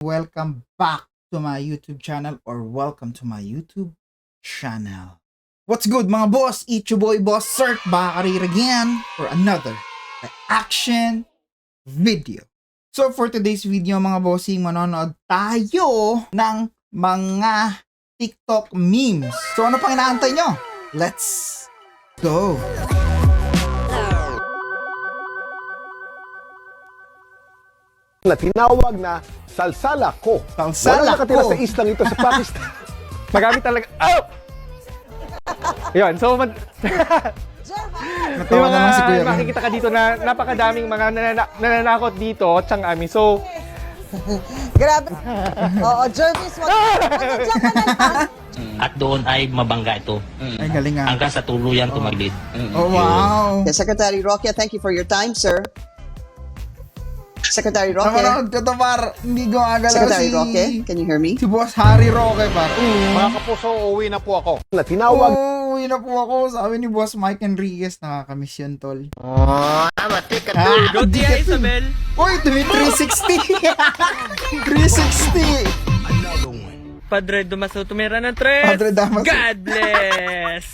Welcome back to my YouTube channel or welcome to my YouTube channel. What's good, mga boss? It's your boy, Boss Cert, back here again for another reaction video. So for today's video, mga bossing, manonood tayo ng mga TikTok memes. So ano pang inaantay nyo? Let's go! Na tinawag na Salsala Ko. Salsala Walang nakatira Ko. sa islang ito sa Pakistan. Magamit talaga. Oh! Yun, so may Natawa mga naman si Kuya Ren. makikita ka dito na napakadaming mga nananakot dito, Chang Ami. So, Grabe. Oo, Jervis, wag. Ano, dyan ka na lang. At doon ay mabangga ito Ay, galing nga. hanggang sa tuluyan tumaglid. Oh, wow! Okay, Secretary Roque, thank you for your time, sir. Secretary Roque. Napanood ko to, par. Hindi gumagalaw Secretary si Roque, can you hear me? Si Boss Harry Roque, par. Mga kapuso, uuwi na po ako. Na tinawag Uuwi na po ako. Sabi ni Boss Mike Enriquez, nakakamiss yun, tol. Oh, Ah, Go, Tia Isabel. Uy, tumi 360! 360! Padre Damaso tumira ng tres. Padre Damaso. God bless.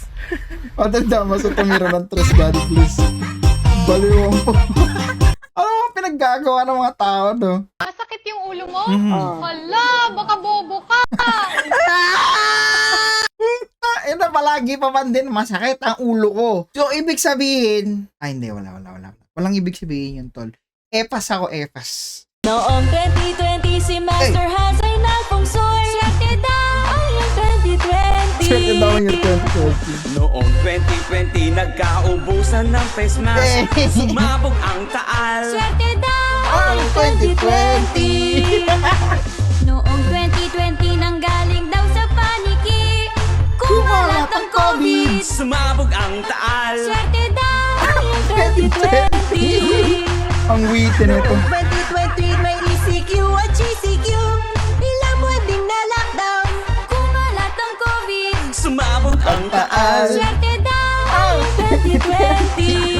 Padre Damaso tumira ng tres, God bless. Baliwang po. Ano mga pinaggagawa ng mga tao, no? Masakit yung ulo mo? Hala, baka bobo ka. Ito palagi pa man din masakit ang ulo ko. So, ibig sabihin, ay hindi, wala, wala, wala. Walang ibig sabihin yun, tol. Epas ako, epas. Noong 2020, si Master Hans ay nagpungsoy. Swerte daw. Ang iyong 2020. Swerte daw yung 2020. Noong 2020, nagkaubusan ng face mask. Eh. Sumabog ang Taal. Swerte daw. Ang 2020! Noong 2020, nanggaling daw sa paniki. Kumalat ang COVID. Sumabog ang Taal. Swerte daw. Ang iyong 2020. Ang witty nito. 2020, may ECQ at GCQ. Ilang buwan ding na-lockdown. Kumalat ang COVID. Sumabog ang Taal. Swerte daw. Ang 2020.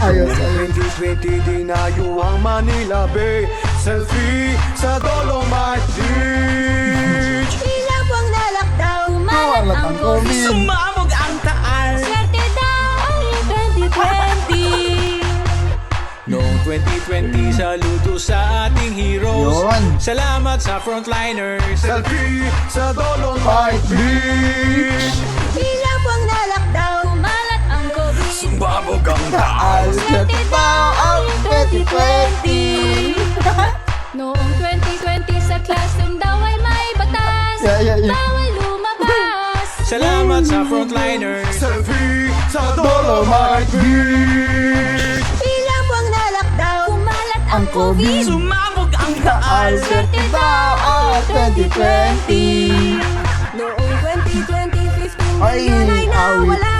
Ayos, ayos. 2020, dinayo ang Manila Bay. Selfie sa Dolomite Beach. Ilang buwang na-lockdown. Kumalat Kumalat ang ang COVID. COVID. Sumabog ang Taal. Swerte daw. Ang iyong 2020. Noong 2020, saludo sa ating heroes. Yun. Salamat sa frontliners. Selfie sa Dolomite Beach. Ilang buwang na-lockdown. Kumalat ang COVID. Sumabog ang Taal. Swerte daw ang 2020! Noong 2020 sa classroom daw ay may batas. Yeah. Bawal lumabas. Salamat sa frontliners. Selfie sa Dolomite Beach. Ilang buwang na-lockdown. Kumalat ang Ang COVID. COVID. Sumabog ang Taal. Swerte daw ang 2020! Noong 2020, 15 Ay, billion ay awit. nawala.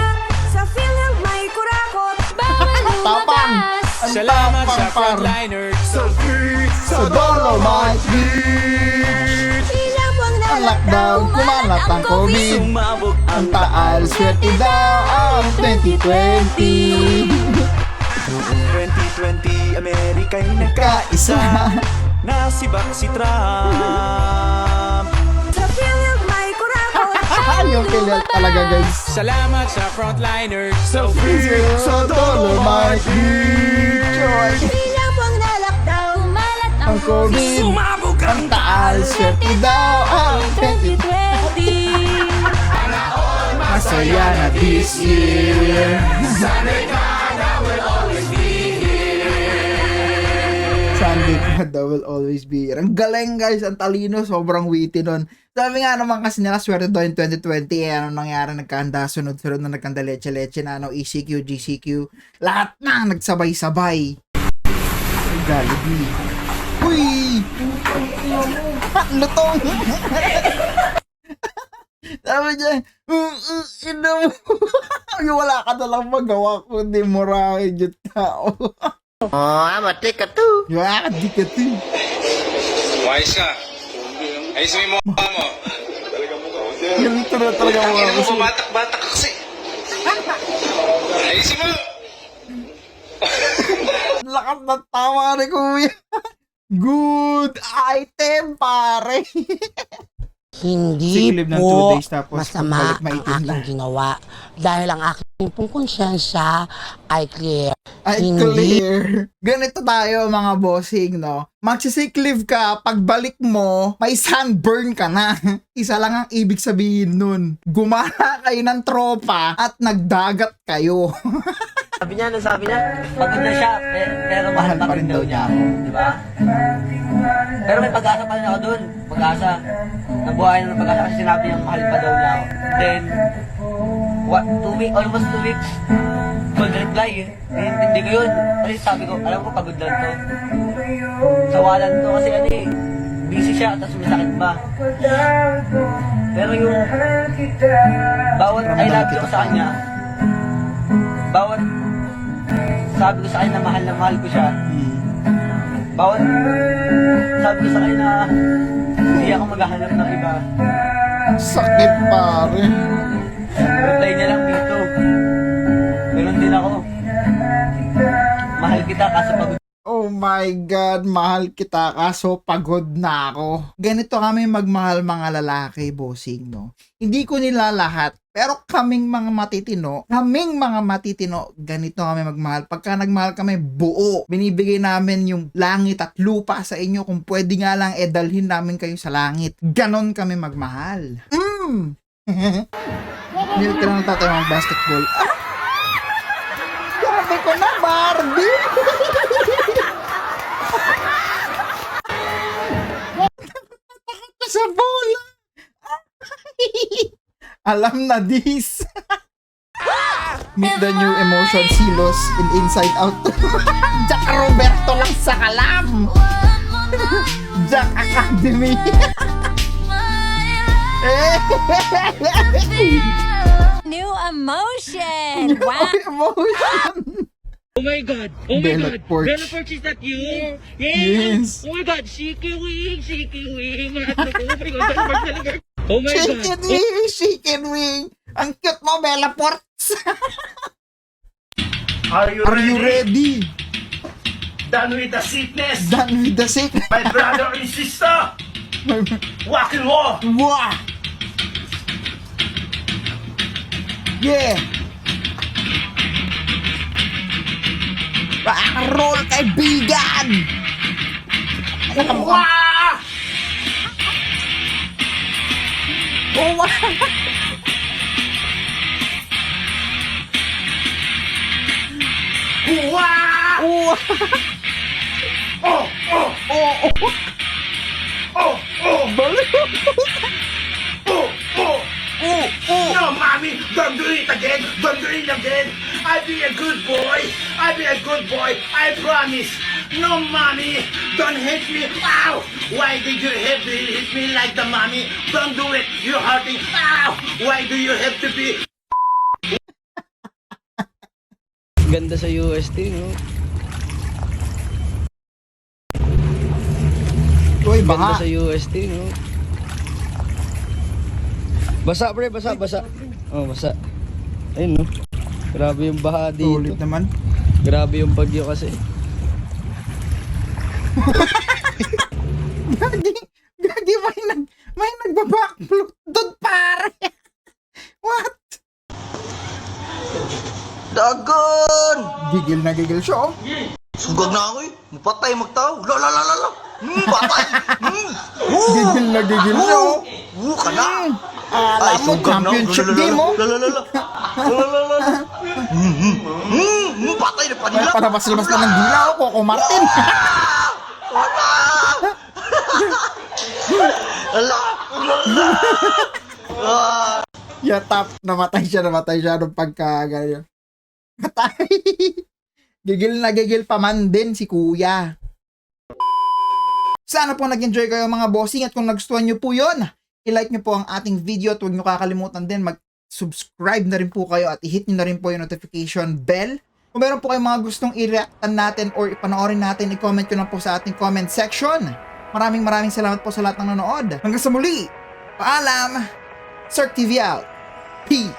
Sa PhilHealth may kurakot. Bawal Tapang! lumabas. Ang Salamat tapang, sa par. frontliners. Selfie Sa sa Dolomite Beach! Ilang buwang Ang lockdown, na-lockdown. kumalat ang COVID. Sumabog Ang Taal, swerte daw ang 2020! Noong 2020, Amerika'y Kaisa! Nasibak si Trump. Sa PhilHealth may kurakot. Yung PhilHealth talaga, guys. Salamat sa frontliners. Selfie sa Dolomite Beach. Ilang buwang na-lockdown. Kumalat ang Ang COVID, Sumabog ang Taal, swerte daw ang 2020. 2020. Masaya na this year. Sunday Kada will always be here. Ang galing, guys, ang talino, sobrang witty nun. Sabi nga naman kasi nila, swerte daw yung 2020, eh, ano nangyari, nagkanda, sunod-sunod na nagkanda leche-leche na, ano, ECQ, GCQ, lahat na, nagsabay-sabay. Ay, Jollibee. Uy! Putang ina mo. Lutong! Sabi niya, ina mo." Yung wala ka na lang magawa kundi murahin yung tao. Oh, I'm a ticket too. Yeah, ticket too. Wise ka. Ayusin mo yung mukha mo. Ganito na talaga mga Ina mo, kasi. batak-batak ka kasi. Ayusin mo! Lakas ng tawa ni Kuya. Good item, pare. Hindi Sick leave ng 2 po days tapos masama pagbalik ang maitim na. aking ginawa dahil ang aking pong konsyensya ay clear. Ay, Hindi clear. Ganito tayo, mga bossing, no? Magsisick leave ka, pagbalik mo, may sunburn ka na. Isa lang ang ibig sabihin nun. Gumala kayo ng tropa at nagdagat kayo. Sabi niya, ano sabi niya? Pagod na siya, pero Mahal pa rin daw niya ako. Di ba? Pero may pag-asa pa rin ako dun. Pag-asa. Nabuhay na ng pag-asa kasi sinabi niya mahal pa daw niya ako. Then, what, 2 weeks, almost 2 weeks, cold reply eh. Hindi ko yun. Kasi sabi ko, alam ko pagod lang to. Sawalan to kasi ano eh, busy siya, tapos may sakit pa. Pero yung bawat I Ramdam love you kita, ko sa kanya, bawat sabi ko sa kanya na mahal ko siya, bawat sabi ko sa kanya na hindi ako maghahanap ng iba, Sakit, pare. Reply niya lang dito. Meron din ako. Mahal kita kaso pagod Oh my God, mahal kita kaso pagod na ako. Ganito kami magmahal mga lalaki, bossing, no? Hindi ko nila lahat, pero kaming mga matitino, ganito kami magmahal. Pagka nagmahal kami, buo. Binibigay namin yung langit at lupa sa inyo. Kung pwede nga lang, eh, dalhin namin kayo sa langit. Ganon kami magmahal. Hindi ka lang ng tatay mga basketball. Ah! Grabe ko na, Barbie! Sa bola. Alam na this. Meet the new emotion silos in Inside Out. Jack Roberto lang sa kalam. Jack Academy. Eh. New emotion! Wow! Emotion. Oh my God! Oh my Bella God! Porch. Bella Porch, is that you? Yes. Oh my God! Shaky wing! Shaky wing! Oh my God! Bella Porch talaga! Oh my God! Chicken wing, chicken wing. Ang cute mo, Bella Porch. Are you Are you ready? Done with the sickness? Done with the sick. My brother and sister! Walk and walk! Wow! Yeah! Rock and roll, kaibigan! Wah! Oh, wow! Wah! Oh, Oh! Oh! oh, Oh! Oh! Balik! Oh! Oh! Oh, oh! No, mommy! Don't do it again! Don't do it again! I'll be a good boy! I'll be a good boy! I promise! No, mommy! Don't hit me! Ow! Why did you hit me like the mommy? Don't do it! You're hurting! Ow! Why do you have to be Ganda sa UST, no? Uy, baha! Ganda sa UST, no? Basa, pre. Basa, basa. Oh, basa. Ayun, no? Grabe yung baha dito. Ulit naman. Grabe yung bagyo kasi. Gagi, gagi, may nagbabackflip doon, pare! What? Dagan! Gigil na gigil siya, oh. Sugag na ako eh. Mapatay magtao. La la la la la. Patay. Gigil na gigil siya, oh. Woo ka na. Alam mo, sugag na. championship La, la, la, game, oh. La la la la. La la la la. Patay na May panila. palabas-labas na ng dila, oh, Coco Martin. Wala. Ala. Ala. Yatap, namatay siya nung pagka ganyan. Patay. Gigil na gigil pa man din si kuya. Sana po nag-enjoy kayo, mga bossing, at kung nagustuhan nyo po yun, i-like nyo po ang ating video at huwag nyo kakalimutan din mag-subscribe na rin po kayo at i-hit nyo na rin po yung notification bell. Kung meron po kayong mga gustong i-reactan natin or ipanoorin natin, i-comment nyo lang po sa ating comment section. Maraming maraming salamat po sa lahat ng nanonood. Hanggang sa muli, paalam! Sir TV out. Peace!